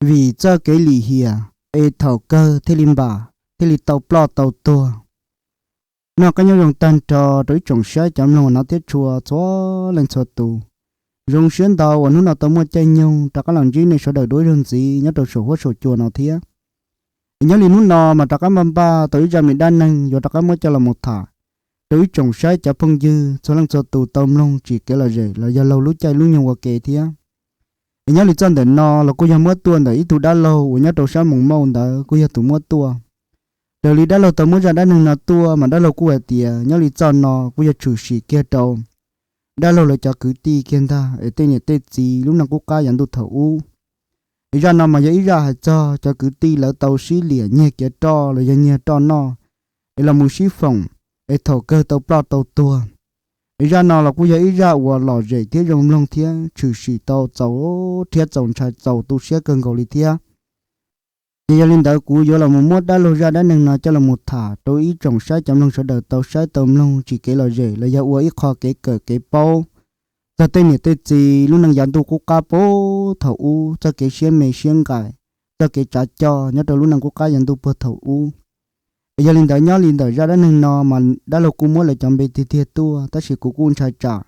vim txoj kev lim hiam es thaum kawg thiaj li npam, thiaj li tau ploj tau tuag. Noj qab nyob zoo tag nrho rau ib tsoom saib cov mloog no thiab tshua txhua leej txhua tus. Zoo siab ntau uas hnub no tau muaj caij nyoog rov qab los ntsib nej sawv daws dua ib zaug ntxiv nyob rau saum huab saum cua no thiab. Es nyob li hnub no mas rov qab npaj npaj tau ib zaj me dab neeg yuav rov qab muab coj los mus tham rau ib tsoom saib cov phooj ywg txhua leej txhua tus tau mloog tsis kev lom zem los yog laug lub caij lub nyoog ua ke thiab. Es nyob li txoj ntawm no los kuj yog muab tuaj ntawm ib tug dab laug uas nyob rau sab Moos Mauj ntawd kuj yog tus muab tuaj. Raws li dab laug tau muab zaj dab neeg no tuaj mas dab laug kuj hais tias nyob li txoj no kuj yog tshwm sim kiag rau dab laug lawv cov kwv tij kiag ntag es tej niam tej txiv lub neej qub qab yav ntuj thaum ub. Es zaj no mas yog ib zaj hais txog cov kwv tij lawv tau sib liam nyiag kev roj los yog nyiag roj noj es los mus sib foom es thaum kawg tau ploj tau tuag. Es zaj no los kuj yog ib zaj uas lom zem thiab zoo mloog thiab tshwm sim tau txaus rhiab txaus ntshai txaus tu siab kawg nkaus li thiab. Ces yog li ntawd kuv yuav los mus muab dab laug zaj dab neeg no coj los mus tham rau ib tsoom saib cov mloog sawv daws tau saib tau mloog tsis kev lom zem los yog ua ib qho kev kawm kev paub txog tej niam tej txiv lub neej yav ntuj qub qab puag thaum ub, txoj kev siab me siab nqaim, txoj kev tsav coj nyob rau lub neej qub qab yav ntuj puag thaum ub. Es yog li ntawd nyob li ntawm zaj dab neeg no mas dab laug kuj muab lawv cov npe tiag tiag tuaj tab sis kuv kuj ntshai tsam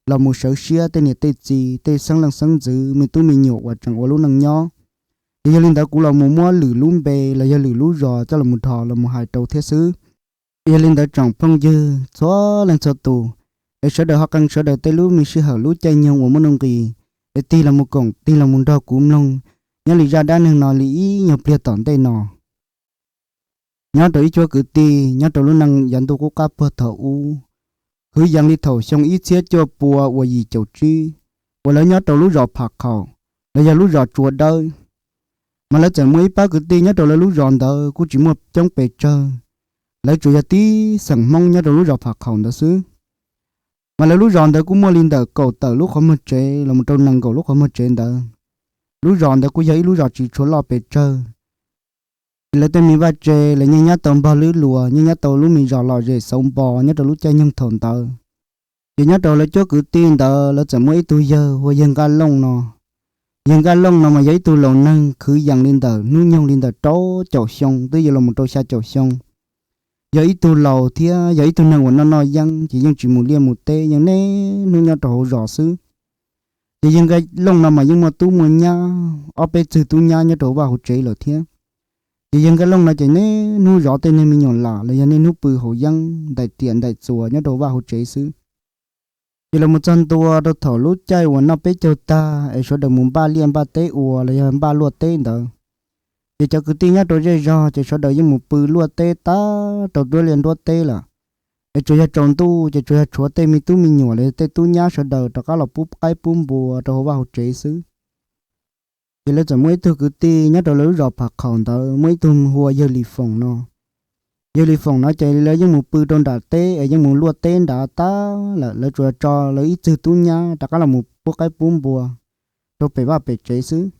los mus sawv siab tej niam tej txiv tej xeeb leej xeeb ntxwv me tub me nyuam uas tseem ua lub neej nyob. Ces yog li ntawd kuv los mus muab lwm lub npe los yog lwm lub zos coj los mus dhos los mus hais rau thiab xwb. Yog li ntawd tsoom phooj ywg txhua leej txhua tus, es sawv daws ho qee sawv daws tej lub me sij hawm lub caij nyoog uas muaj nuj nqis, es tig los mus koom tig los mus nrog kuv mloog nyob li zaj dab neeg no li ib nyuag pliag tom ntej no. Nyob rau ib cuab kwv tij nyob rau lub neej yav ntuj qub qab puag thaum ub, kwv yees li thaum xyoo ib txhiab cuaj pua uas yim caum tsib, uas lawv nyob rau lub zos Pham Khaum los yog lub zos Tsua Dawb. Mas lawv txawm muaj ib pab kwv tij nyob rau lawv lub zos ntawd kuj tsis muaj coob pes tsawg, lawv tsuas yog tib xeem Hmoob nyob rau lub zos Pham Khaum ntawd xwb. Mas lawv lub zos ntawd kuj muaj li ntawm kaum tawm lub qhov muag tsev los mus rau nees nkaum lub qhov muag tsev ntawd. Lub zos ntawd kuj yog ib lub zos tsis tshua loj pes tsawg. Ces lawv tej me vaj tse los yeej nyob tau npog lwb luas, yeej nyob tau lub me zos lom zem xauv npo nyob rau lub caij nyoog thaum ntawd. Ces nyob rau lawv cuab kwv tij ntawd lawv txawm muaj ib tug yawg hu ua yawg Nkaj Looj no. Yawg Nkaj Looj no mas yog ib tug laus neeg kwv yees li ntawm hnub nyoog li ntawm rau caum xyoo twb yuav los mus rau xya caum xyoo. Yog ib tug laus thiab yog ib tug neeg uas noj noj yeeb ces yeej tsis mus liaj mus teb, yeej niaj hnub nyob rau hauv zos xwb. Ces yawg Nkaj Looj no mas yeej muaj tub muaj nyab, ob peb txwg tub nyab nyob rau vaj hauv tsev lawm thiab. Ces yawg Nkaj Looj no ces niaj hnub zov tej niag me nyuam lam los yog niaj hnub pw haus yeeb ntaim riam ntaim txuas nyob rau vaj hauv tsev xwb. Ces los mus txog ntua rau thaum lub caij uas noj peb caug tag es sawv daws mus npaj liaj npaj teb ua los yog npaj luaj teb ntawd, ces cov kwv tij nyob rau zej zog ces sawv daws yeej mus pw luaj teb tag rau nruab liaj nruab teb lawm. Es tsuas yog tsaus ntuj ces tsuas yog tshuav tej me tub me nyuam los yog tej tub nyab sawv daws rov qab los pub qaib pub npua rau hauv vaj hauv tsev xwb. Ces lawv txawm muaj ib tug kwv tij nyob rau lawv lub zos Pham Khaum ntawd muaj ib tug hu ua yawg Lis Foom no. Yawg Lis Foom no ces lawv yeej mus pw rau nram teb es yeej mus luaj teb nrad tag lawm, lawv tsuas tso lawv ib txwg tub nyab rov qab los mus pub qaib pub npua rau pem vaj pem tsev xwb.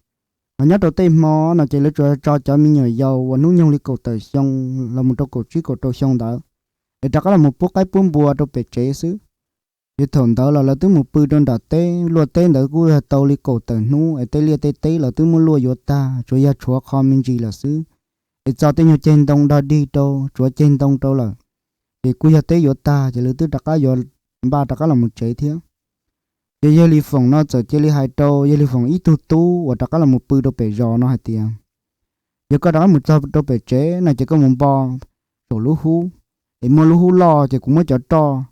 Hos nyob rau tej hmo no ces lawv tsuas tso cov me nyuam yaus uas hnub nyoog li kaum tawm xyoo los mus rau kaum tsib kaum rau xyoo ntawd es rov qab los mus pub qaib pub npua rau pem tsev xwb. Ces thaum ntawd los lawv twb mus pw rau nram teb, luaj teb ntawd kuj yog tau li kaum tawm hnub es tej liaj tej teb los twb muab luaj yuav tag, tsuas yog tshuav qho me ntsis lawm xwb. Es txo tej nyuag ceg ntoo dog dig rau, tsuav ceg ntoo rau lawm, ces kuj yog teb yuav tag ces lawv twb rov qab yuav npaj rov qab los mus tsev thiab. Ces yawg Lis Foom no txawm cia li hais rau yawg Lis Foom ib tug tub uas rov qab los mus pw rau pem zos no hais tias, yog koj rov qab mus txog rau pem tsev no ces koj mus npo saum lub hub, es muaj lub hub loj ces kuv muab cov roj,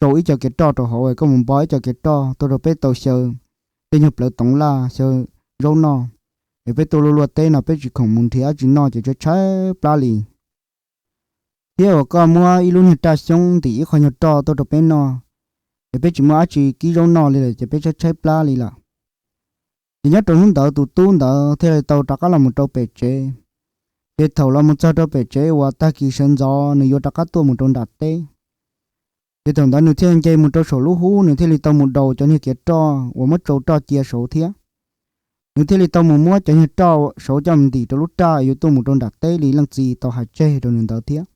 tsau ib co kev roj rau hauv es koj mus npo ib co kev roj tuaj rau peb tau xyaw tej nyuag plawv toov laj xyaw zaub noj. Es peb tuaj luaj luaj teb no peb tsis khoom mus nrhiav dab tsi noj ces tshaib tshaib plab li. Thiab uas koj muab ib lub nyuag raj xyoob ntim ib qho nyuag roj tuaj rau peb noj, es peb tsis muaj dab tsi kib zaub noj li lawm ces peb tshaib tshaib plab li lawm. Ces nyob rau hnub ntawd tus tub ntawd thiaj li tau rov qab los mus rau pem tsev. Ces thaum los mus txog rau pem tsev uas tag kis sawv ntxov nws yuav rov qab tuaj mus rau nram teb, ces thaum ntawd nws thiaj nce mus rau saum lub hub, nws thiaj li tau mus daus cov niag kev roj uas muab tsau roj cia saud thiab. Nws thiaj li tau mus muab cov niag roj saud coj mus ntim rau lub raj yuav tuaj mus rau nram teb li leej txiv tau hais tseg rau nws ntawd thiab.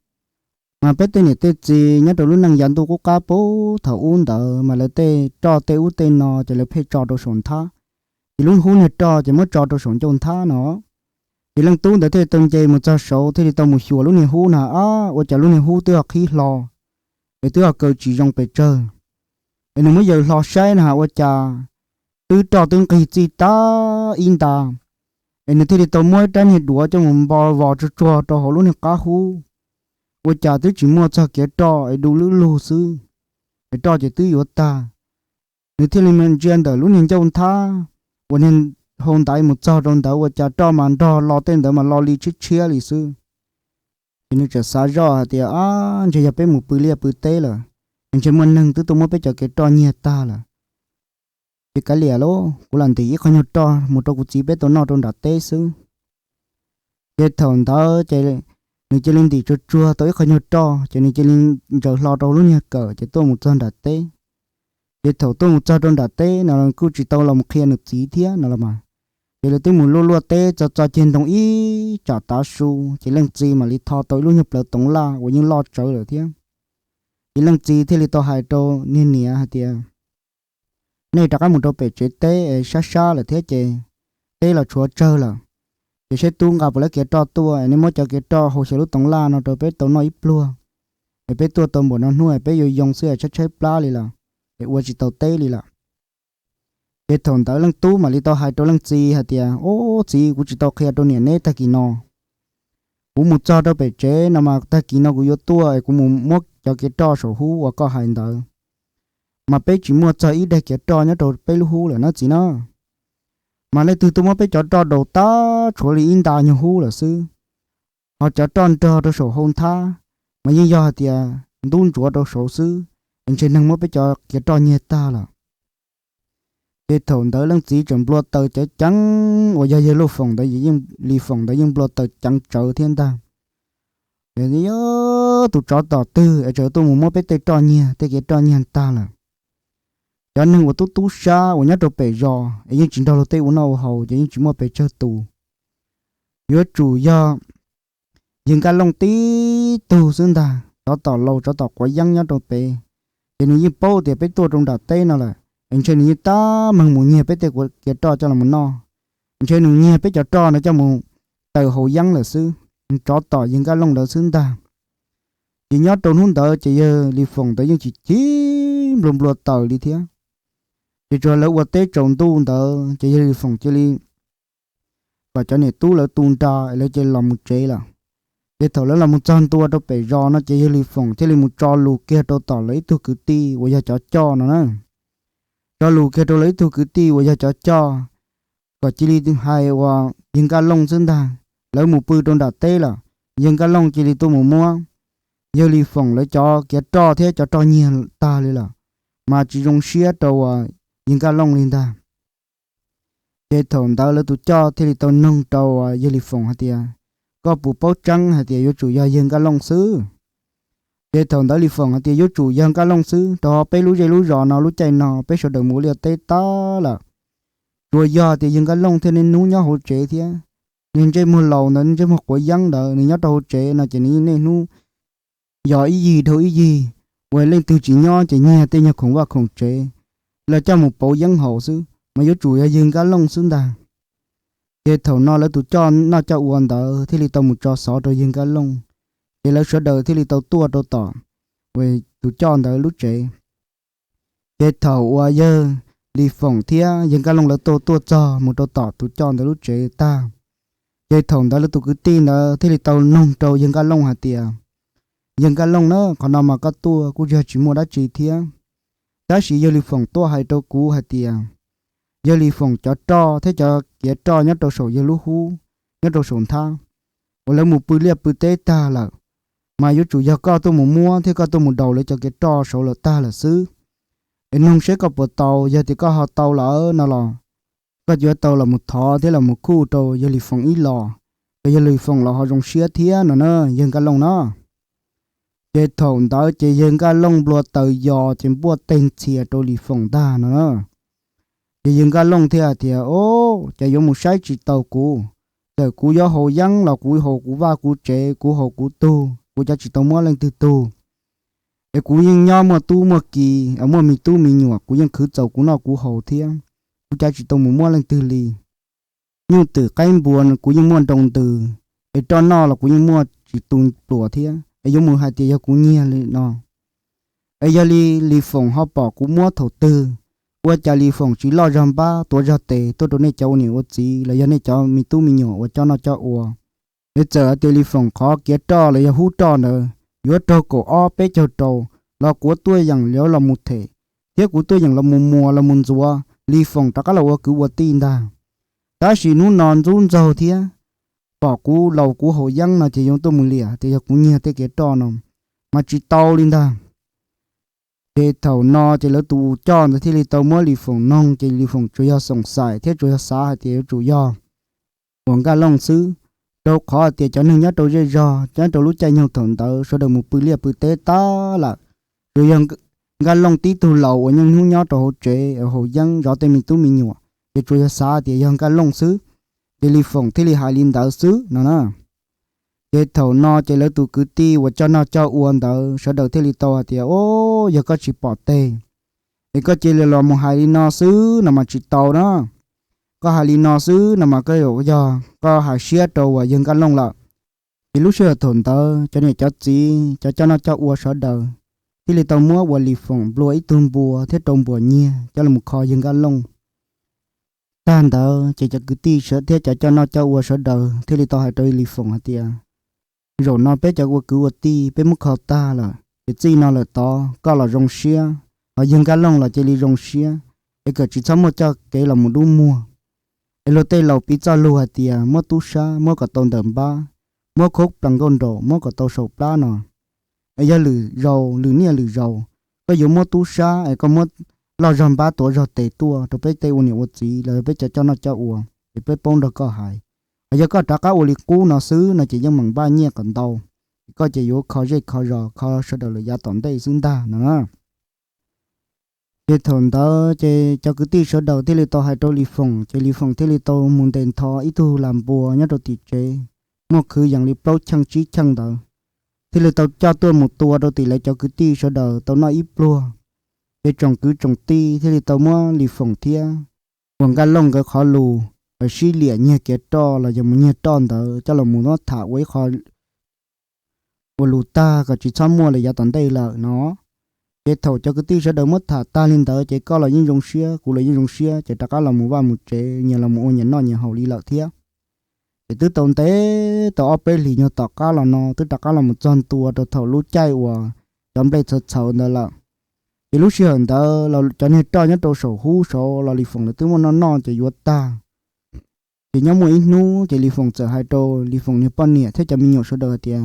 Mas peb tej niam tej txiv nyob rau lub neej yav ntuj qub qab puag thaum ub ntawd mas lawv tej roj tej ub tej no ces lawv pheej tso rau saum nthab, ces lub hub niag roj ces muab tso rau saum ncauj nthab no. Ces leej tub ntawd thiaj li tau nce mus txog saud thiaj li tau mus xyuas lub niag hub na, ab, ua cas lub niag hub twb ho qhib hlo, es twb ho kaw tsis zoo pes tsawg. Es nws muab yaws hlo saib na, ua cas twb roj twb nqig txij tag ib nta. Es nws thiaj li tau muab ib rab niag duav coj mus npo vos tsuag tsuag rau hauv lub niag qab hub, ua cas twb tsis muaj txog kiav roj es du lwb lug xwb, es roj ces twb yuav tag. Nws thiaj li ntsia ntawm lub niag ncauj nthab uas niag hau ntaiv mus txog rau ntawd, ua cas roj mas nrog lo tej ntawd mas lo li tshiab tshiab li xwb. Ces nws txawm xav zoj hais tias, ab, ntshe yog peb mus pw liaj pw teb lawm, es ntshe muaj neeg twb tuaj muab peb cov kiav roj nyiag tag lawm. Ces kav liam lauj, kuv lam ntim ib qho nyuag roj mus rau kuv txiv peb tau noj rau nram teb xwb. Ces thaum ntawd ces nws cia li ntim tsuag tsuag tau ib qho nyuag roj, ces nws cia li ntsaws hlo rau lub niag kawm ces tuaj mus txog nram teb. Ces thaum tuaj mus txog rau nram teb no kuj tsis tau los mus qhia nws txiv thiab no los mas, ces lawv twb mus luaj luaj teb txog txog ceg ntoo ib tsam tav su, ces leej txiv mam li tho tau ib lub nyuag plawv toov laj uas yeej loj tsawv lawm thiab. Ces leej txiv thiaj li tau hais rau niag niam hais tias, nej rov qab mus rau pem tsev teb es sab sab lawm thiab ces teb los tshuav tsawg lawm, ces saib tub nqa puas lab kiav roj tuaj es nej muab cov kiav roj hau xyaw lub toov laj no rau peb tau noj ib pluag, es peb tuaj tau npaum no hnub es peb yuav yoo xwb es tshaib tshaib plab li lawm, es ua tsis tau teb li lawm. Ces thaum ntawd leej tub mam li tau hais rau leej txiv hais tias, ub txiv, kuv tsis tau qhia rau niam neb tag kis no. Kuv mus txog rau pem tsev no mas tag kis no kuv yuav tuaj es kuv mus muab cov kiav roj saum hub uas koj hais ntawd, mas peb tsis muaj txog ib daim kiav roj nyob rau peb lub hub lawm na txiv na. Mas leej twg tuaj muab peb cov roj daus tag tshuav li ib nta nyuag hub lawm xwb. Ho cov roj nrog rau saum hau nthab mas yeej yog hais tias ntub ntsuav rau saud xwb, es ntshe neeg muab peb cov kiav roj nyiag tag lawm. Ces thaum ntawd leej txiv tseem nplua taws ceev ceev uas yog yawg Lis Foom ntawd, Lis Foom ntawd yeej nplua taws ceev tsawv thiab ntag. Tus tsov tom twg es tseem tuaj mus muab peb tej roj nyiag, tej kiav roj nyiag tag lawm. Cov neeg uas tub tub sab uas nyob rau pem zos es yeej tsis nrog luag tej ua noj ua haus ces yeej tsis muaj pes tsawg tus. Yuav tsum yog yawg Nkaj Looj tib tug xwb ntag, tsov tom laus tsov tom quav yeeb nyob rau pem. Ces nws yeej paub tias peb tuaj rau nram teb no lawm, es ntshe nws yeej tab meeg mus nyiag peb tej kiav roj coj los noj. Ntshe nws nyiag peb cov roj no coj mus tawm haus yeeb lawm xwb. Tsov tom yawg Nkaj Looj ntawd xwb ntag. Ces nyob rau hnub ntawd ces yawg Lis Foom ntawd yeej chim chim nplua nplua taws li thiab. Ces tsuas lawv ua teb tsaus ntuj ntawd ces yawg Lis Foom cia li kom cov niam tub lawv tu nra es lawv cia li los mus tsev lawm. Ces thaum lawv los mus txog ntua rau pem zos no ces yawg Lis Foom thiaj li mus tso lus kiag rau tom lawv ib tug kwv tij uas yog cov coj no na. Tso lus kiag rau lawv ib tug kwv tij uas yog cov coj, kom cia li hais uas yawg Nkaj Looj xwb ntag. Lawv mus pw rau nram teb lawm, yawg Nkaj Looj cia li tuaj mus muab yawg Lis Foom lawv cov kiav roj thiab cov roj nyiag tag li lawm, mas tsis zoo siab rau uas yawg Nkaj Looj li ntag. Ces thaum ntawd lawv tus coj thiaj li tau noog rau uas yawg Lis Foom hais tias, koj puas paub tseeb hais tias yuav tsum yog yawg Nkaj Looj xwb? Ces thaum ntawd Lis Foom hais tias yuav tsum yog Nkaj Looj xwb, rau qhov peb lub zej lub zos no lub caij no peb sawv daws mus ua liaj teb tag lawm. Tsuas yog tias yawg Nkaj Looj thiaj niaj hnub nyob hauv tsev thiab, niag ntsej muag laus ntawd, ntsej muag quav yeeb ntawd, nws nyob rau hauv tsev no ces nws niaj hnub yos ib yig dhau ib yig, uas leej twg tsis nyob ces nyiag tej nyuag khoom vaj khoom tsev los coj mus pauv yeeb haus xwb, mas yuav tsum yog yawg Nkaj Looj xwb ntag. Ces thaum no lawv tus coj noj coj ua ntawd thiaj li tau mus tso xov rau yawg Nkaj Looj, ces lawv sawv daws thiaj li tau tuaj rau tom tus coj ntawd lub tsev. Ces thaum uas yawg Lis Foom thiab yawg Nkaj Looj lawv tuaj tuaj txog mus rau tom tus coj ntawd lub tsev tag, ces thaum ntawd lawv tus kwv tij ntawd thiaj li tau noog rau yawg Nkaj Looj hais tias, yawg Nkaj Looj na, qhov no mas koj tuaj kuj yog tsis muaj dab tsi thiab, tab sis yawg Lis Foom tuaj hais rau kuv hais tias yawg Lis Foom cov roj thiab cov kiav roj nyob rau saum yawg lub hub, nyob rau saum nthab, uas lawv mus pw liaj pw teb tag lawm, mas yuav tsum yog koj tuaj mus muab thiab koj tuaj mus daus lawv cov kiav roj saud lawm tag lawm xwb. Es noog seb koj puas tau, yog tias koj ho tau lawm no los koj yuav tau los mus thov thiab los mus khuj rau yawg Lis Foom ib los, kom yawg Lis Foom los ho zoo siab thiab no na yawg Nkaj Looj na. Ces thaum ntawd ces yawg Nkaj Looj nplua taws yos ces npuaj teg ntxhias rau Lis Foom ntag no na. Ces yawg Nkaj Looj thiaj hais tias, o, ces yuav mus saib tsis taus kuv, txawm kuv yuav haus yeeb los kuv haus kuv vaj kuv tsev, kuv haus kuv tug, kuv cov tsis tau muab leej twg tug. Es kuv yeej nyob muaj tub muaj ki, muaj me tub me nyuam, kuv yeej khwv txaus kuv noj kuv haus thiab, kuv cov tsis tau mus muab leej twg li. nyuj twm qaib npua kuv yeej muaj nroo ntws, es roj noj los kuv yeej muaj tsis tu pluas thiab, es yuav mus hais tias yog kuv nyiag li no. Es yog li Lis Foom ho pom kuv muab thaum twg, ua cas Lis Foom tsis loj zog npab tuav zog tes tuaj rau nej cov ua niam ua txiv los yog nej cov me tub me nyuam uas coj noj coj ua? Es txawm hais tias Lis Foom qhov kev roj los yog hub roj ntawd yuav raug kaum ob peb caug rau, los kuv tuaj yeem yuav los mus them, thiab kuv tuaj yeem los mus muas los mus ntxuav Lis Foom rov qab los ua kwv ua tij ntag. Tab sis hnub no ntxub ntxaug thiab, pom kuv laus kuv haus yeeb no ces yuav tuaj mus liam tias yog kuv nyiag tej kev roj no, mas tsis tau li ntag. Ces thaum no ces lawv tus coj ntawd thiaj li tau muab Lis Foom noog, ces Lis Foom tsuas yog xoom xaim thiab tsuas yog xav hais tias yuav tsum yog uas Nkaj Looj xwb, rau qhov hais tias cov neeg nyob rau zej zog nyob rau lub caij nyoog thaum ntawd sawv daws mus pw liaj pw teb tag lawm, tsuas yog Nkaj Looj tib tug laus uas niaj hnub nyob rau hauv tsev haus yeeb zov tej me tub me nyuam, ces tsuas yog xav tias yog Nkaj Looj xwb, ces Lis Foom thiaj li hais li ntawd xwb no na. Ces thaum no ces lawv tus kwv tij uas coj noj coj ua ntawd sawv daws thiaj li tau hais tias, O, yog koj tsis pom teg, es koj cia li los mus hais li no xwb no mas tsis tau na. Koj hais li no xwb no mas koj yuav yog koj hais siab rau uas yawg Nkaj Looj lawm. Ces lub sij hawm thaum ntawd cov niam cov txiv cov coj noj coj ua sawv daws thiaj li tau muab uas Lis Foom nplua ib tug npua thiab rau npuas nyiag coj los kho yawg Nkaj Looj. Tag ntawd ces cov kwv tij thiab cov coj noj coj ua sawv daws thiaj li tau hais rau Lis Foom hais tias, Zaum no peb cov ua kwv ua tij peb muab kho tag lawm, ces txij no lawm tod koj los zoo siab, ho yawg Nkaj Looj los cia li zoo siab, es kom tsis txhob muaj coj kev los mus dub muag. Es luag tej laus piv txoj lus hais tias muab tub sab muab kom tau ntawm npab, muab khaub plas nkauj nraum muab kom tau saum plab no. Es yog lwm zaus lwm niaj lwm zaus koj yuav muab tub sab es koj muab loj zog npab tuav zog tes tuaj rau peb tej ua niam ua txiv los yog peb cov coj noj coj ua, es peb paub nrog koj hais. Ho yog koj rov qab ua li qub no xwb no ces yeej meem npaj nyiaj kom ntau, es koj ces yuav kho zej kho zos kho sawv daws lawm yav tom ntej xwb ntag no na. Ces thaum ntawd ces cov kwv tij sawv daws thiaj li tau hais rau Lis Foom, ces Lis Foom thiaj li tau mus ntes ntho ib tug las npua nyob rau tim tsev, muaj khwv yees li plaub cheej tsib cheej ntawd, thiaj li tau coj tuaj mus tua rau tim lawv cov kwv tij sawv daws tau noj ib pluag. Ces tsoom kwv tsoom tij thiaj li tau muab Lis Foom thiab uas Nkaj Looj nkawd qhov lus sib liam nyiag kev roj los yog mus nyiag roj ntawd coj los mus muab tham ua ib qho ua lus tag kom tsis txhob muaj lawm yav tom ntej lawm no. Ces thaum cov kwv tij sawv daws muab tham tag li ntawd ces koj los yeej zoo siab kuv los yeej zoo siab ces rov qab los mus vaj mus tsev nyias los mus ua nyias noj nyias haus li lawm thiab. Ces twb tau ntev tau ob peb hlis nyuag tom qab los no twb rov qab los mus txog ntua rau thaum lub caij uas cov nplej txhawv txhawv ntawd lawm. Ces lub sij hawm ntawd cov niag roj nyob rau saum hub saud los Lis Foom lawv twb muaj noj noj ces yuav tag. Ces nyob muaj ib hnub ces Lis Foom txawm hais rau Lis Foom niag poj niam thiab cov me nyuam sawv daws hais tias,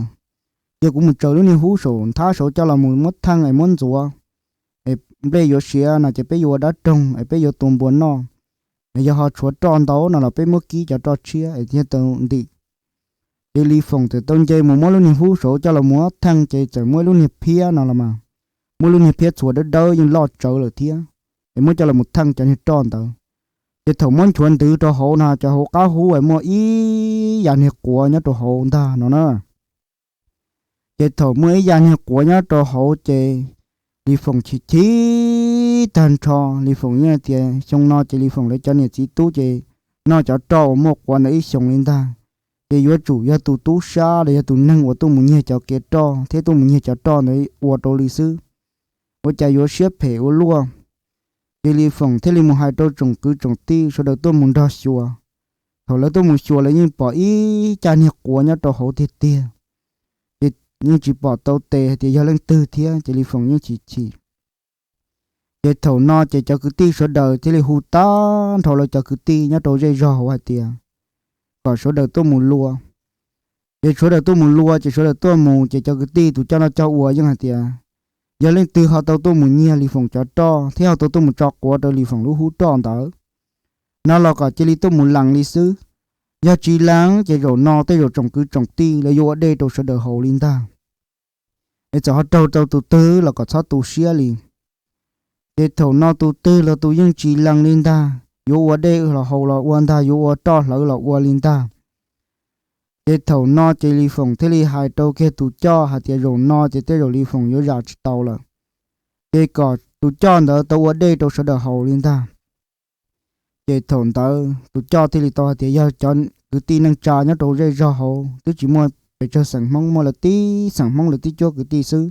Cia kuv mus tsaws lub niag hub saum nthab saud coj los mus muab theej es muab ntxuav, es nplej yuav siav no ces peb yuav ua dab roog es peb yuav tua npua noj. Es yog ho tshuav roj ntau no los peb muab kib cov roj tshiab es thiaj tau ntim. Ces Lis Foom txawm tau nce mus muab lub niag hub saud coj los mus muab theej ces txawm muab lub niag phiab no los mas, muab lub niag phiab txhuas dawb dawb yeej loj tsawv lawm thiab, es muab coj los mus theej cov niag roj ntawd. Ces thaum muab nchuav ntwv rau hauv no cov hauv qab hub es muaj ib yam niag quav nyob rau hauv ntag no na. Ces thaum muaj ib yam niag quav nyob rau hauv ces Lis Foom chim chim tag nrho. Lis Foom yeej tias xyoo no ces Lis Foom lawv cov niam txiv tub ces noj cov roj uas muaj quav ntawd ib xyoos li ntag. Ces yuav tsum yog tus tub sab los yog tus neeg uas tuaj mus nyiag cov kev roj thiab tuaj mus nyiag cov roj ntawd ua rau li xwb, ua cas yuav siab phem ua luaj. Ces Lis Foom thiaj li mus hais rau tsoom kwv tsoom tij sawv daws tuaj mus nrog xyuas. Thaum lawv tuaj mus xyuas lawv yeej pom ib caj niag quav nyob rau hauv tiag tiag, ces yeej tsis pom tau tes hais tias yog leej twg thiab ces Lis Foom yeej chim chim. Ces thaum no ces cov kwv tij sawv daws thiaj li hu tag nrho lawv cov kwv tij nyob rau zej zog hauv hais tias kom sawv daws tuaj mus lua. Ces sawv daws tuaj mus lua ces sawv daws tuaj mus ces cov kwv tij tus coj noj coj ua yeej hais tias yog leej twg ho tau tuaj mus nyiag Lis Foom cov roj thiab ho tau tuaj mus tso quav rau Lis Foom lub hub roj ntawd no los kom cia li tuaj mus lees li xwb. Yog tsis lees ces zaum no tej zaum tsoom kwv tsoom tij lawv yuav ua dej rau sawv daws haus li ntag. Es txawm ho raug rau tus twg los kom txhob tu siab li. Ces thaum no tus twg los tus yeej tsis lees li ntag, yuav ua dej los haus los ua ntag, yuav ua roj hlawv los ua li ntag. Ces thaum no ces Lis Foom thiaj li hais rau kiag tus coj hais tias zaum no ces tej zaum Lis Foom yuav zam tsis tau lawm, ces kom tus coj ntawd tau ua dej rau sawv daws haus li ntag. Ces thaum ntawd tus coj thiaj li tau hais tias yog cov kwv tij neej tsa nyob rau zej zog hauv twb tsis muaj pes tsawg xeem Hmoob, muaj lawv tib xeem Hmoob lawv tib cuab kwv tij xwb.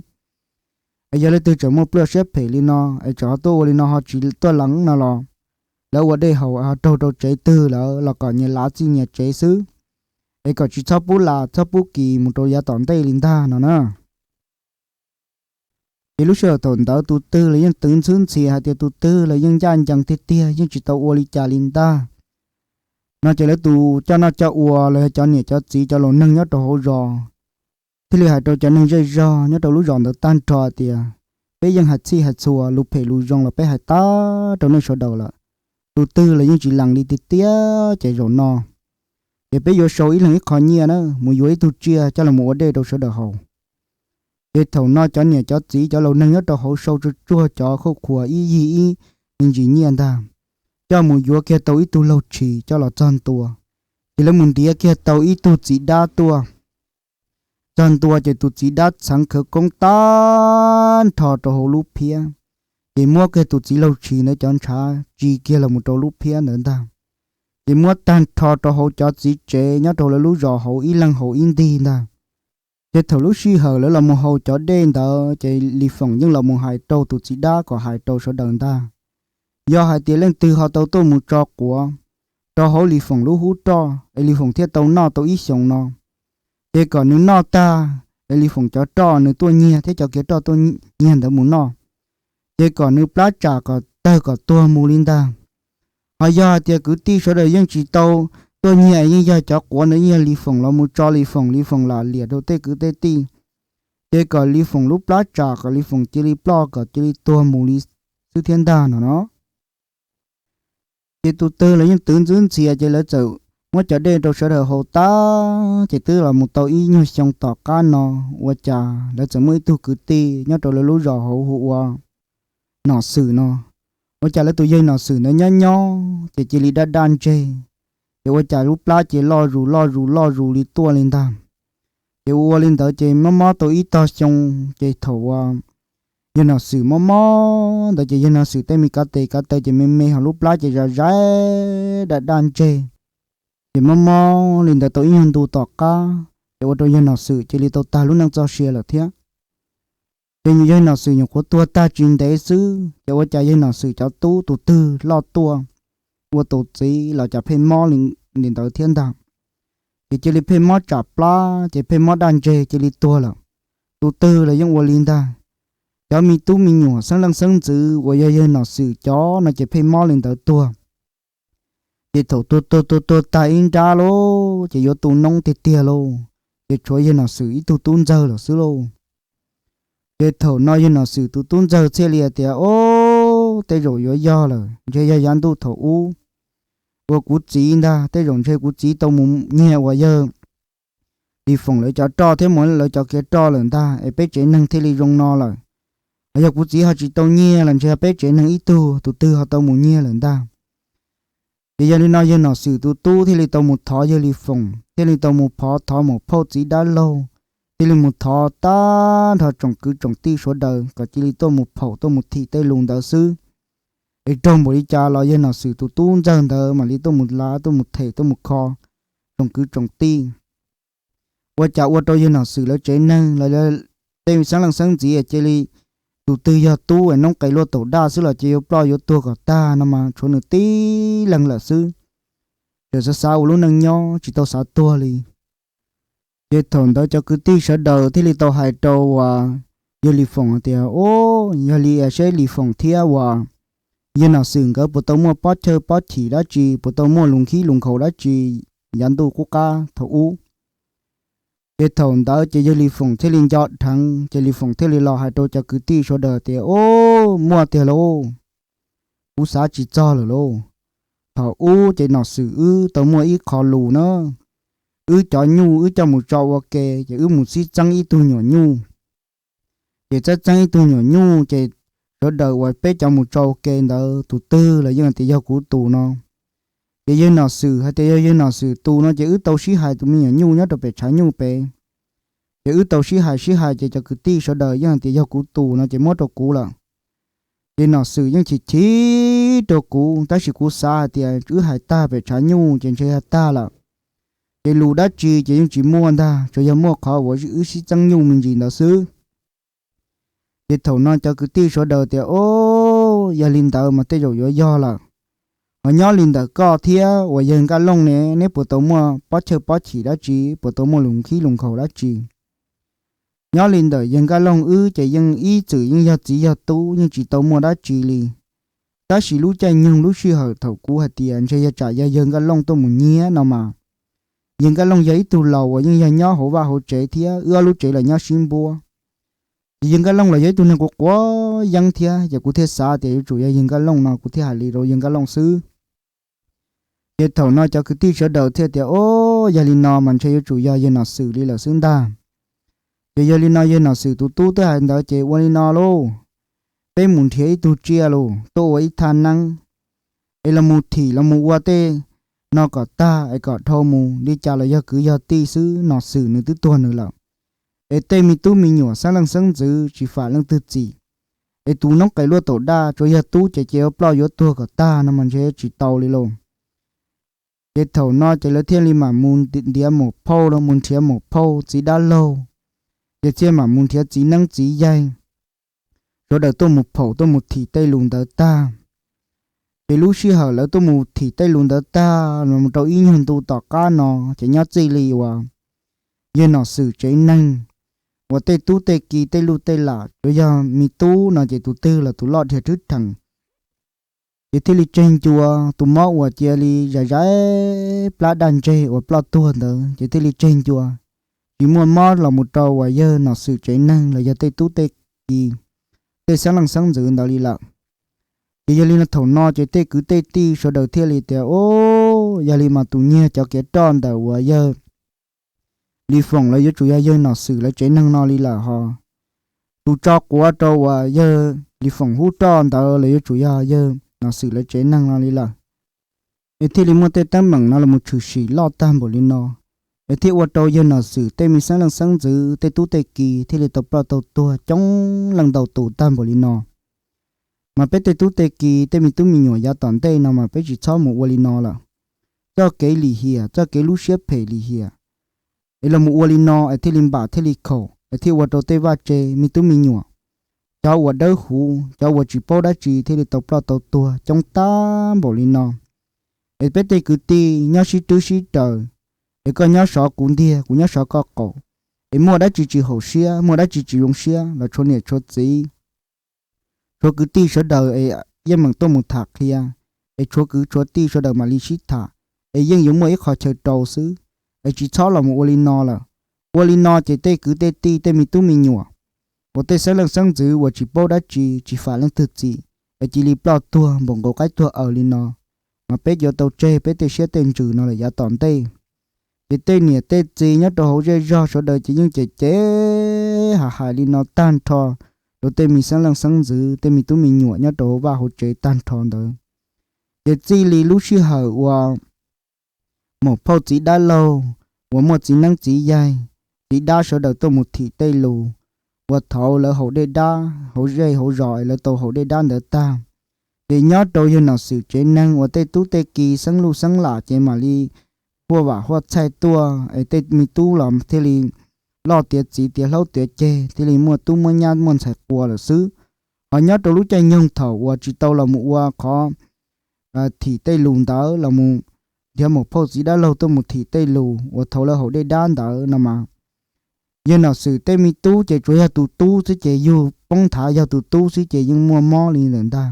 Es yog leej twg tseem muaj pluaj siab phem li no es tseem ho tuaj ua li no ho tsis tuaj lees no los lawv ua dej haus ho raug rau tsev twg lawm los kom nyias lav txij nyias tsev xwb, es kom tsis txhob pub las txhob pub kis mus rau yav tom ntej li ntag no na. Ces lub sij hawm thaum ntawd tus twg los yeej twv ntxhwb ntxhias hais tias tus twg los yeej ncaj ncees tiag tiag, yeej tsis tau ua li cas li ntag no. Ces lawv tus coj noj coj ua los yog cov niam cov txiv cov laus neeg nyob rau hauv zos thiaj li hais rau cov neeg zej zog nyob rau lub zos ntawd tag nrho tias peb yeej hais txhij hais txhua, lus phem lus zoo los peb hais tag rau nej sawv daws lawm. Tus twg los yeej tsis lees li tiag tiag, ces zaum no ces peb yuav sau ib leeg ib qho nyiaj na, mus yuav ib tug tsiaj coj los mus ua dej rau sawv daws haus. Ces thaum no cov niam cov txiv cov laus neeg nyob rau hauv sau tsuag tsuag cov khuj khuas ib yig ib me ntsis nyiaj ntag, coj mus yuav kiag tau ib tug laug tshis coj los txog ntua. Ces lawv mus ntiav kiag tau ib tug txiv dab tuaj. Txog ntua ces tus txiv dab txheev khawv koob tag nrho rau hauv lub phiab, ces muab kiag tus txiv laug tshis ntawd cov ntshav tsis kiag los mus rau lub phiab ntawd ntag. Ces muab tag nrho rau hauv cov txiv tsev nyob rau lawv lub zos hauv ib leeg haus ib ntig ntag. Ces thaum lub sij hawm lawv los mus haus cov dej ntawd ces Lis Foom yeej los mus hais rau tus txiv dab kom hais rau sawv daws ntag. Yog hais tias leej twg ho tau tuaj mus tso quav rau hauv Lis Foom lub hub roj es Lis Foom thiaj tau noj tau ib xyoos no, ces kom nws noj tag es Lis Foom cov roj nws tuaj nyiag thiab cov kiav roj tuaj nyiag ntawd mus noj, ces kom nws plab tsam kom tawg kom tuag mus li ntag. Ho yog hais tias kwv tij sawv daws yeej tsis tau tuaj nyiag, yeej yog cov quav ntawd yeej yog Lis Foom los mus tso Lis Foom, Lis Foom lam liam rau tej kwv tej tij, ces kom Lis Foom lub plab tsam kom Lis Foom cia li ploj kom cia li tuag mus li xwb thiab ntag no no. Ces tus twg los yeej twv ntxwb ntxhias, ces lawv txawm muab cov dej rau sawv daws haus tag, ces twb los mus tau ib nyuag xyoo tom qab no, ua cas lawv txawm muaj ib tug kwv tij nyob rau lawv lub zos hauv hu ua Nom Xwm no. Ua cas lawv tus yawg Nom Xwm ntawd nyob nyob ces cia li daj daj ntseg, ces ua cas lub plab ces loj zus loj zus loj zus li tuaj li ntag. Ces ua ua li ntawd ces mob mob tau ib tog xyoo, ces thaum uas yawg Nom Xwm mob mob ntawd ces yawg Nom Xwm tej me kav tes kav taw ces me me ho lub plab ces zais zais daj daj ntseg. Ces mob mob li ntawd tau ib nyuag ntu tom qab, ces ua rau yawg Nom Xwm cia li tau tag lub neej txoj sia lawm thiab. Ces yawg Nom Xwm nyuam qhuav tuag tag tsis ntev xwb, ces ua cas yawg Nom Xwm cov tub tus twg loj tuaj ua tus txiv los cas pheej mob li ntawd thiab ntag. Ces cia li pheej mob tsam plab, ces pheej mob daj ntseg cia li tuag lawm. Tus twg los yeej ua li ntag. Cov me tub me nyuam xeeb leej xeeb ntxwv uas yog yawg Nom Xwm cov no ces pheej mob li ntawd tuag. Ces thaum tuag tuag tuag tuag tag ib nrab lauj, ces yuav tu noob tiag tiag lauj, ces tshuav yawg Nom Xwm ib tug tub ntxawg lawm xwb lauj. Ces thaum no yawg Nom Xwm tus tub ntxawg thiaj li hais tias, Ob, tej zaum yuav yog lawm, ntshe yog yav ntuj thaum ub uas kuv txiv ntag, tej zaum ntshe kuv txiv tau mus nyiag uas yawg Lis Foom lawv cov roj thiab mus lawv cov kiav roj lawm ntag, es peb tsev neeg thiaj li zoo no lawm. Yog kuv txiv ho tsis tau nyiag los ntshe peb tsev neeg ib tug tus twg ho tau mus nyiag lawm ntag. Ces yog li no yawg Nom Xwm tus tub thiaj li tau mus thov yawg Lis Foom, thiaj li tau mus phov thov mus phauj txiv dab laug, thiaj li mus thov tag nrho tsoom kwv tsoom tij sawv daws kom cia li tuaj mus phaum tuaj mus thim tej lus ntawd xwb. Es raug npaum li cas los yawg Nom Xwm tus tub ntxawg ntawd mam li tuaj mus lav tuaj mus them tuaj mus kho tsoom kwv tsoom tij. Ua cas ua rau yawg Nom Xwm lawv tsev neeg los tej xeeb leej xeeb ntxwv cia li, tus twg yog tub es noob qes luaj taum daj xwb los cia yuav ploj yuav tuag kom tag no mas tshuav nws tib leeg lawm xwb. Tseem xav xav ua lub neej nyob tsis tau xav tuag li. Ces thaum ntawd cov kwv tij sawv daws thiaj li tau hais rau uas yawg Lis Foom tias, Ob, yog li seb Lis Foom thiab uas yawg Nom Xwm nkawd puas tau muaj pob chawj pob chim dab tsi, puas tau muaj lus nkhib lus nkhaus dab tsi yav ntuj qub qab thaum ub. Ces thaum ntawd ces yawg Lis Foom thiaj li nco dheev, ces Lis Foom thiaj li los hais rau cov kwv tij sawv daws tias, Ob, muaj tiag lauj, kuv xav tsis txog lawm lauj. Thaum ub ces Nom Xwm wb tau muaj ib qho lus na, wb cov nyuj wb coj mus tso ua ke ces wb mus sib txeeb ib tug nyuam nyuj. Ces txeeb txeeb ib tug nyuam nyuj ces sawv daws uas peb cov mus tso ua ke ntawd tus twg los yeej hais tias yog kuv tus no. Ces yawg Nom Xwm hais tias yog yawg Nom Xwm tus no ces wb tau sib hais tus me nyuam nyuj nyob rau pem tshav nyuj pem. Ces wb tau sib hais sib hais ces cov kwv tij sawv daws yeej hais tias yog kuv tus no ces muab rau kuv lawm. Ces Nom Xwm yeej chim chim rau kuv, tab sis kuv xav hais tias wb hais tag pem tshav nyuj ces ntshe yog tag lawm. Ces lus dab tsi ces yeej tsis muaj ntag, tsuas yog muaj qhov uas wb sib txeeb nyuj me ntsis ntawd xwb. Ces thaum no cov kwv tij sawv daws tias, Au, yog li ntawd mas tej zaum yuav yog lawm. Ho nyob li ntawm koj thiab uas yawg Nkaj Looj ne, neb puas tau muaj pob chawj pob chim dab tsi, puas tau muaj lus khib lus nkhaus dab tsi? Nyob li ntawm yawg Nkaj Looj wb ces yeej ib txwm yeej yog txiv yog tub, yeej tsis tau muaj dab tsi li. Tab sis lub caij nyoog lub sij hawm thaum kuv hais tias ntshe yog tsam yog yawg Nkaj Looj tuaj mus nyiag no mas, yawg Nkaj Looj yog ib tug laus uas yeej yog nyob hauv vaj hauv tsev thiab wb ob lub tsev los nyob sib npuab. Ces yawg Nkaj Looj los yog ib tug neeg quav quav yeeb thiab, ces kuv thiaj xav tias yuav tsum yog yawg Nkaj Looj no, kuv thiaj hais li rau yawg Nkaj Looj xwb. Ces thaum no cov kwv tij sawv daws thiaj tias, Au, yog li no mas ntshe yuav tsum yog yawg Nom Xwm li lawm xwb ntag. Ces yog li no yawg Nom Xwm tus tub twb hais ntawd ces ua li no lauj, peb mus nrhiav ib tug tsiaj los tuaj ua ib thaj neeb, es los mus thim los mus ua tej no kom tag es kom dhau mus, li cas los yog kwv yog tij xwb, Nom Xwm nws twb tuag nws lawm. Es tej me tub me nyuam xeeb leej xeeb ntxwv tsis fam leej twg txim. Es tus noob qes luaj taum daj tsuas yog tub ces ces yuav ploj yuav tuag kom tag no mas ntshe tsis tau li lauj. Ces thaum no ces lawv thiaj li mam mus ntiav maum phauj, mus nrhiav maum phauj txiv dab laug, ces thiaj mam mus nrhiav txiv neeb txiv yaig, sawv daws tuaj mus phaum tuaj mus thim tej lus ntawd tag. Ces lub sij hawm lawv tuaj mus thim tej lus ntawd tag los rau ib nyuag ntu tom qab no, ces nyob txij li uas yawg Nom Xwm tsev neeg uas tej tub tej ki tej luj tej lam tsuas yog me tub no ces tus twg los tus loj dhia rwb rhees. Ces thiaj li tseg ncua, tus mob uas cia li zais zais plab daj ntseg uas ploj tuag ntawd ces thiaj li tseg ncua, tsis muaj mob los mus rau uas yawg Nom Xwm tsev neeg los yog tej tub tej ki, tej xeeb leej xeeb ntxwv ntawd li lawm. Ces yog li no thaum no ces tej kwv tej tij sawv daws thiaj li tias, Au, yog li mas tus nyiag cov kiav roj ntawm uas yawg Lis Foom los yuav tsum yog yawg Nom Xwm lawv tsev neeg no li lawm hos. Tus tso quav rau uas yawg Lis Foom hub roj ntawd los yuav tsum yog yawg Nom Xwm lawv tsev neeg no li lawm. Es thiaj li muaj tej teeb meem no los tshwm sim loj tag npaum li no. Es thiaj ua rau yawg Nom Xwm tej me xeeb leej xeeb ntxwv tej tub tej ki thiaj li tau ploj tau tuag coob leej ntau tus tag npaum li no. Mas peb tej tub tej ki tej me tub me nyuam yav tom ntej no mas peb tsis txhob mus ua li no lawm. Txoj kev lim hiam, txoj kev lub siab phem lim hiam, es los mus ua li no es thiaj li npam thiaj li khaum es thiaj ua rau tej vaj tse me tub me nyuam, cov uas dawb huv cov uas tsis paub dab tsi thiaj li tau ploj tau tuag coob tag npaum li no. Es peb tej kwv tij nyob sib rwb sib raws, es koj nyob sov kuv ntiag kuv nyob sov koj qaum, es muaj dab tsi tsis haum siab muaj dab tsi tsis zoo siab los tshuav niam tshuav txiv, tshuav kwv tij sawv daws es yeej meem tuaj mus tham qhia, es tshuav kwv tshuav tij sawv daws mam li sib tham, es yeej yuav muaj ib qho chaw rau xwb. Es tsis txhob los mus ua li no lawm. Ua li no ces tej kwv tej tij tej me tub me nyuam uas tej xeeb leej xeeb ntxwv uas tsis paub dab tsi tsis fam leej twg txim, es cia li ploj tuag npaum nqus qaib tuag aws li no, mas peb yuav tau tseg peb tej siab tej ntsws no lawm yav tom ntej. Ces tej niam tej txiv nyob rau hauv zej zog sawv daws ces yeej cem cem hais hais li no tag nrho rau tej me xeeb leej xeeb ntxwv tej me tub me nyuam nyob rau hauv vaj hauv tsev tag nrho ntawd. Ces txij li lub sij hawm uas maum phauj txiv dab laug uas muaj txiv neeb txiv yaig, txiv dab sawv daws tuaj mus thim tej lus uas thaud lawv haus dej dab hauv zej hauv zos es lawv tau haus dej dab ntawd tag, ces nyob rau yawg Nom Xwm tsev neeg uas tej tub tej ki xeeb luj xeeb lam ces mam li huaj vam huaj txhaij tuaj es tej me tub los thiaj li loj tiav txiv tiav hlob tiav ceg thiaj li muaj tub muaj nyab muaj ntxhais qua lawm xwb. Ho nyob rau lub caij nyoog thaum uas tsis tau los mus ua qhov thim tej lus ntawd los mus nrhiav maum phauj txiv dab laug tuaj mus thim tej lus uas thaud lawv haus dej dab ntawd no mas, yawg Nom Xwm tej me tub ces tsuas yog tus tub xwb ces yug poob nthav yog tus tub xwb ces yeej muaj mob li ntawm ntag.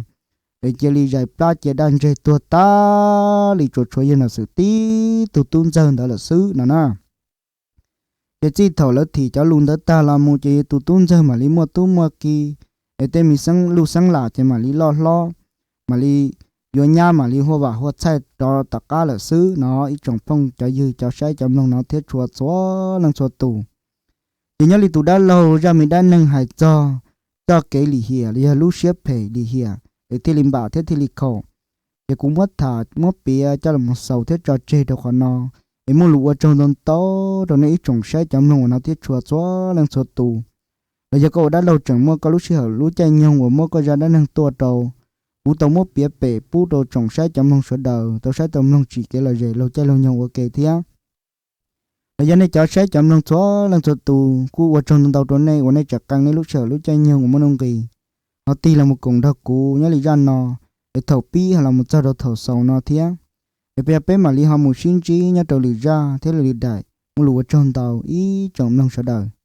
Es cia li zais plab cia daj ntseg tuag tag li tsuas tshuav yawg Nom Xwm tib tug tub ntxawg ntawd lawm xwb no na. Ces txij thaum lawv thim cov lus ntawd tag los mus ces yawg tus tub ntxawg mam li muaj tub muaj ki, es tej me xeeb luj xeeb lam ces mam li loj hlob, mam li yuav nyab mam li huaj vam huaj txhaij rov tom qab lawm xwb no ib tsoom phooj cov ywg cov saib cov mloog no thiab txhua txhua leej txhua tus. Ces nyob li tus dab laug zaj me dab neeg hais txog txoj kev lim hiam los yog lub siab phem lim hiam es thiaj li npam thiab thiaj li khaum, ces kuv muab tham muab piav coj los xaus thiab tso tseg rau qhov no, es muaj lus ua tsaug ntau ntau rau nej ib tsoom saib cov mloog uas no thiab txhua txhua leej txhua tus. los yog koj ua dab laug tseem muaj koj lub sij hawm lub caij nyoog uas muab koj zaj dab neeg tuaj rau, kuv tau muab piav pem pub rau tsoom saib cov mloog sawv daws tau saib tau mloog tsim kev lom zem laug caij laug nyoog ua ke thiab. Los yog nej cov saib cov mloog txhua leej txhua tus kuj ua tsaug ntau ntau rau nej uas nej tseem qee nej lub sij hawm lub caij nyoog uas muaj nuj nqis ho tig los mus koom nrog kuv nyob li zaj no, es thaum pib ho los mus txog rau thaum xaus no thiab. Es peb, peb mam li ho mus sib ntsib nyob rau lwm zaj thiab lwm daim. Muaj lus ua tsaug ntau ib tsoom mloog sawv daws.